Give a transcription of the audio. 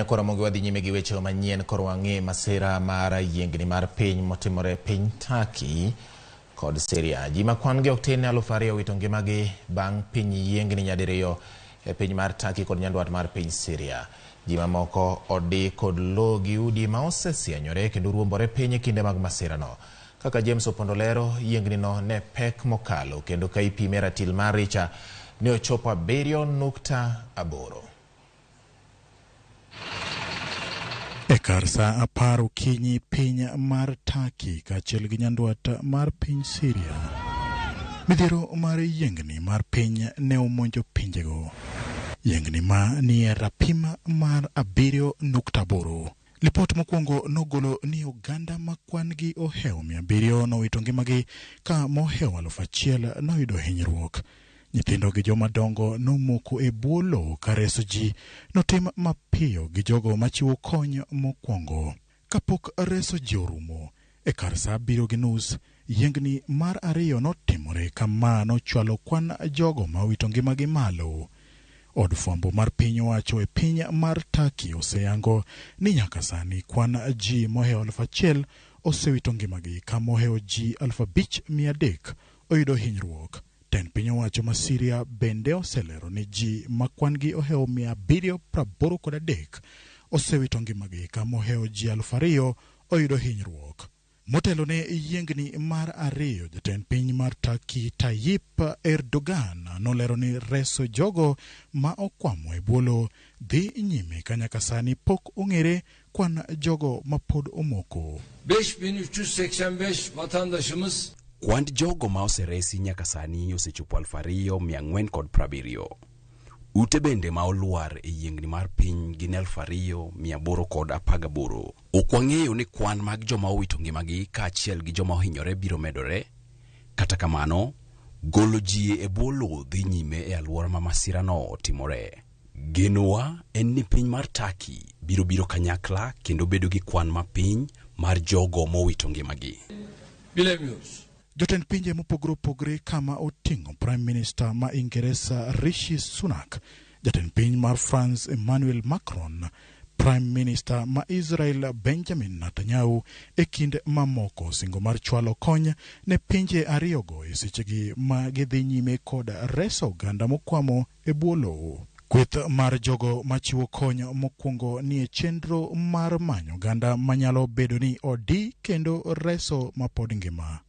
Koro mogi wadhi nyime gi weche manyien koro wang'e masira mar yiengni mar piny motimore e piny Turkey kod Syria. Ji ma kwan gi ok tin ne 2000 owito ngimagi bang' piny yiengni nyadiriyo e piny mar Turkey kod nyandwat mar piny Syria. Ji mamoko odi kod lowo gi udi ma osesienyore kendo ruombore piny e kinde mag masirano. Kaka James Opondo lero, yiengnino ne pek mokalo kendo ka ipime e ratil mar Richter ne ochopo 7.8. E kar sa 10 okinyi piny mar Turkey kaachiel gi nyandwat mar piny Syria, midhiero mar yiengni mar piny ne omonjo pinjego. Yiengni ma nie rapim mar 7.8. Lipot mokwongo nogolo ni oganda ma kwan gi ohewo 700 nowito ngimagi ka mohewo 1000 noyudo hinyruok. Nyithindo gi joma dongo nomoko e bwo lowo ka reso ji notim mapiyo gi jogo machiwo kony mokwongo. Kapok reso ji orumo, e kar sa 7:30, yiengni mar ariyo notimore ka ma nochwalo kwan jogo ma owito ngimagi malo. Od fwambo mar piny owacho e piny mar Turkey oseyango ni nyaka sani kwan ji mohewo 1000 osewito ngimagi ka mohewo ji 5300 oyudo hinyruok. Tend piny owacho ma Syria bende oselero ni ji ma kwan-gi ohewo 783 osewito ngimagi ka mohewo ji 2000 oyudo hinyruok. Motelo ne yiengni mar ariyo, jatend piny mar Turkey Tayyip Erdogan nolero ni reso jogo ma okwamo e bwo lowo dhi nyime ka nyaka sani pok ong'ere kwan jogo ma pod omoko. 5385 vatandaşımız Kwand jogo ma oseresi nyaka sani osechopo 2470. Ute bende ma olwar e yiengni mar piny gin 2818. Ok wang'eyo ni kwan mag joma owito ngimagi kaachiel gi joma ohinyore biro medore. Kata kamano, golo ji e bwo lowo dhi nyime e alwora ma masirano otimore. Genowa en ni piny mar Turkey biro biro kanyakla kendo bedo gi kwan mapiny mar jogo mowito ngimagi. Bilemiyoruz. Jotend pinje mopogore opogore kama oting'o Prime Minister ma Ingeresa Rishi Sunak, jatend piny mar France Emmanuel Macron, Prime Minister ma Israel Benjamin Netanyahu e kind mamoko singo mar chwalo kony ne pinje ariyogo e sechegi ma gidhi nyime kod reso oganda mokwamo e bwo lowo. Kweth mar jogo machiwo kony mokwongo nie chenro mar manyo oganda manyalo bedo ni odi kendo reso mapod ngima.